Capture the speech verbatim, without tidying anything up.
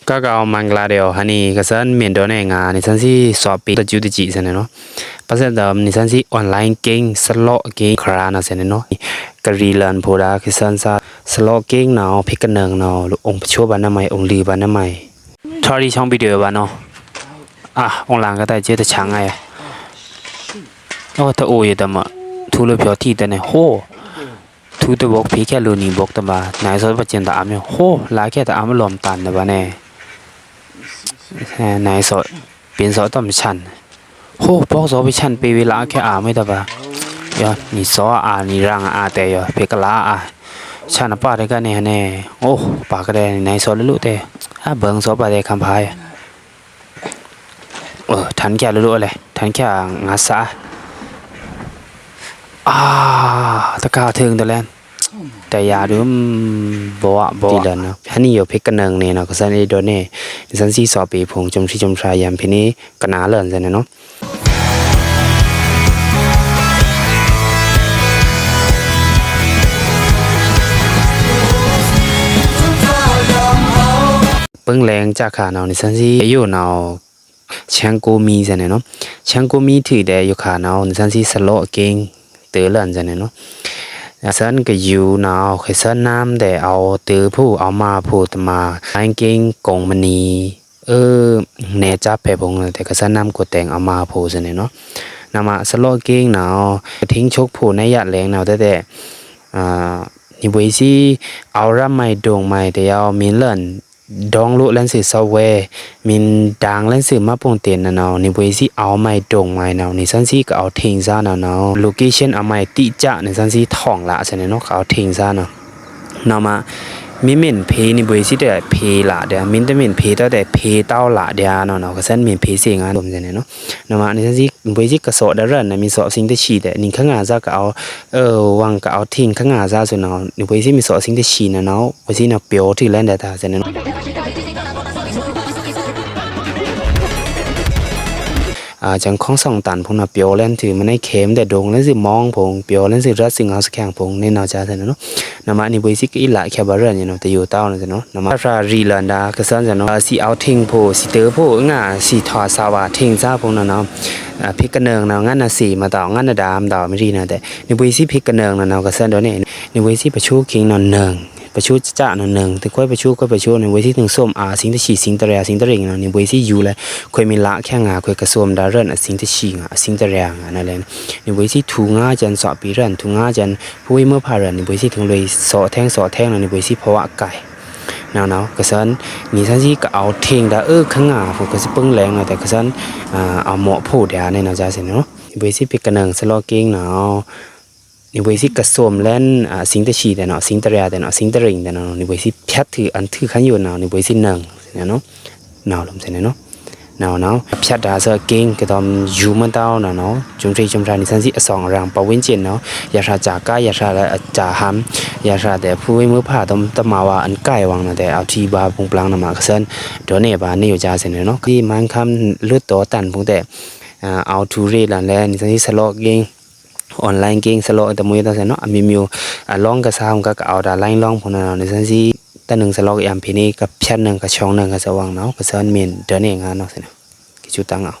ကကအိုမဂ်လာဒို ဟိုင်နီ ကဆန်မင်းဒိုးနေငါ နေဆန်စီ စွပ်ပေတကျူတကျီစနေနော်။ ပါစက်တော့ နေဆန်စီ online game စလော့ game ခရာနော်စနေနော်။ ကရီလန်ဖိုဒါ ကဆန်စာ စလော့ game နော် ဖေးကနုံနော် အိုင်ပချိုးပါနမိုင် အိုင်လီပါနမိုင် ထွာရီချောင်းဗီဒီယိုပါနော်။ အာ အိုင်လန်ကတည်းက တချောင်းငါရဲ့ အိုတအိုရတမ ထူလိုပြောထီတနေ ဟိုး ထူတဘိုး ဖေးခဲလိုနီဘိုးတပါ နိုင်စောပကျင်တအာမျိုး ဟိုး လာခဲတအာမလောမ်တန်တပါနဲ့ အဲ နိုင်စော ပင်စောတမချန် ဟိုး ပေါက်စောပချန် ပေဝေလာခဲအာမွေတပါ ယနီစောအာ နီရန်အာတဲယ ဖေးကလာအာ ချန်ပါတကနေဟနေ အိုး ပါကတဲ့ နိုင်စောလလူတဲ အဘင်စောပါတဲ့ ခံပါရဲ့ အဲ ထန်ချာလလူလဲ ထန်ချာ ငါစာ အာ တကားထိုင်တလဲန် တရာဒုံ ဘဝ ဘဝ တီလန်နော်။ ဟိုင်နီယို ဖေးကနုံနေနော် ကဆန်အေးဒိုးနေ ကဆန်စီစွပ်ပေဖိုင် ကျုံထရီကျုံထရာယံ ဖေးနီ ကနာလန်စနေနော်။ ပင်းလဲင်ချခါနော် နေဆန်စီယိုနော် ချန်ကိုမီစနေနော်။ ချန်ကိုမီထီတဲ့ယိုခါနော် နေဆန်စီ စလော့ game တလန်စနေနော်။ ဆန်ကယူနော် ခဲဆန်နမ်တဲ့ အိုတဖူ အိုမဖူတမ online game ကုမ္ပဏီ အဲ နေချဖဲဖိုင်တဲ့ ခဲဆန်နမ်ကိုတဲင် အိုမဖူစနေနော်။ နမ စလော့ game နော် ထင်းချုပ်ဖိုနဲ့ ရလဲင်နော် တဲ့ အာ နေပွေးစီ အိုရမိုင်ဒိုင်မိုင်တယောက် မင်းလန် ဒေါင်းလုဒ်လန်စီ software မင်းဒင်းလန်စီ မပုံတင်နော် နေပွေးစီ အိုမိုင်ဒိုင်မိုင်နော် နေဆန်စီ ကအိုထင်းစားနော် location အမိုင်တိကျ နေဆန်စီ ထောင်လာစနေနော် ကအိုထင်းစားနော်။ နမ မင်းမင်းဖေး နေပွေးစီ တဲ့ ဖေးလာတဲ့ မင်းတမင်းဖေးတော့တဲ့ ဖေးတောက်လာတဲ့နော် ကဆန်မင်းဖေးစီငါ ဒိုင်စနေနော်။ နမ နေဆန်စီ နေပွေးစီ ကစော့ဒရန်န မင်းစော့စင်းတချီတဲ့ နင်းခငါစားကအို အဲ ဝံကအိုထင်းခငါစားစနေနော် နေပွေးစီ မင်းစော့စင်းတချီနော်နော် ဝစီနော် ပြောထီလဲန်တဲ့ တာစနေနော်။ အာ ချန်ခေါင်းဆောင်တန်ဖိုင်နော် ပြောလဲန်ထီ မနဲ့ခဲမ်တဲ့ ဒိုင်လဲန်စီ မောင်းဖိုင် ပြောလဲန်စီ ရတ်စီ ငါစခဲင်ဖိုင် နေနော် ချာစနေနော်။ နမ နေပွေးစီ ကအီလာခဲဘရန်နော် တယိုတောင်းနော်စနေနော်။ နမ ဖရာရီလန်ဒါ ကဆန်စနေနော် စီအိုထင်းဖို စီတဲဖို ငါစီထွားစားဝါ ထင်းစားဖိုင်နော်နော်။ အာ ဖေးကနုံနော် ငါနစီမတောင်း ငါနဒါမတောင်း မရီနော်တဲ့ နေပွေးစီ ဖေးကနုံနော်နော် ကဆန်ဒိုးနေ နေပွေးစီ ပချိုးခင်းနော် နုံ ပချိုးချနော် နုံ တခွဲပချိုး ခွဲပချိုး နေပွေးစီ ထင်းစုံအာ စင်းတချီ စင်းတရံ စင်းတရံနော် နေပွေးစီ ယူလဲ ခွဲမီလာခဲငါ ခွဲကစုံဒါရန် အစင်းတချီငါ အစင်းတရံငါနော်လဲ နေပွေးစီ ထူငါချန် စော့ပီရန် ထူငါချန် ဖူဝေးမွေးဖာရန် နေပွေးစီ ထူလွေစော့ထဲင် စော့ထဲင်နော် နေပွေးစီ ဖဝါကိုင် နော်နော် ကဆန် နေဆန်စီ ကအိုထင်းဒါ အဲ ခငါ ဖူကစပင်းလဲင်နော် တဲ့ ကဆန် အာ အမော့ဖိုဒါ နေနော် ချာစနေနော်။ နေပွေးစီ ဖေးကနုံ စလော့ game နော် နေပွေးစီ ကစုံလဲန် အာ စင်းတချီတဲ့နော် စင်းတရံတဲ့နော် စင်းတရံတဲ့နော် နေပွေးစီ ဖြတ်ထီ အန်ထီခန်းယိုနော် နေပွေးစီ နုံ စနေနော်။ နော် လမ်စနေနော်။ နော်နော် ဖြတ်ဒါစ game ကတော် ယူမတောင်းနော်နော် ကျုံထရီကျုံထရာ နေဆန်စီ အဆောင်ရံ ပတ်ဝန်းကျင်နော် ရထရာချာကား ရထရာချာဟမ် ရထရာတဲ့ ဖူဝေးမွေးဖာ တမဝါ အန်ကိုင်ဝံနော် တဲ့ အိုထီဘာ ပုံပလင်နော် မကဆန် ဒိုးနေပါ နေယို ချာစနေနော်။ ဒီမန်ခမ်လွတ်တော်တန်ဖိုင်တဲ့ အာ အိုထူရီလန်လဲ နေဆန်စီ စလော့ game online game စလော့ တမွေးတဆန်နော် အမျိုးမျိုး အလောင်းကစား ကအိုဒါ လိုင်းလောင်းဖိုင်နော် နေဆန်စီ တနုံစလော့ ယံ ဖေးနီ ကဖြတ်နုံ ကချောင်းနုံ ကစဝံနော် ကဆန်မင်းဒိုးနေငါနော် စနေနော်။ ကချူတန်းအောင်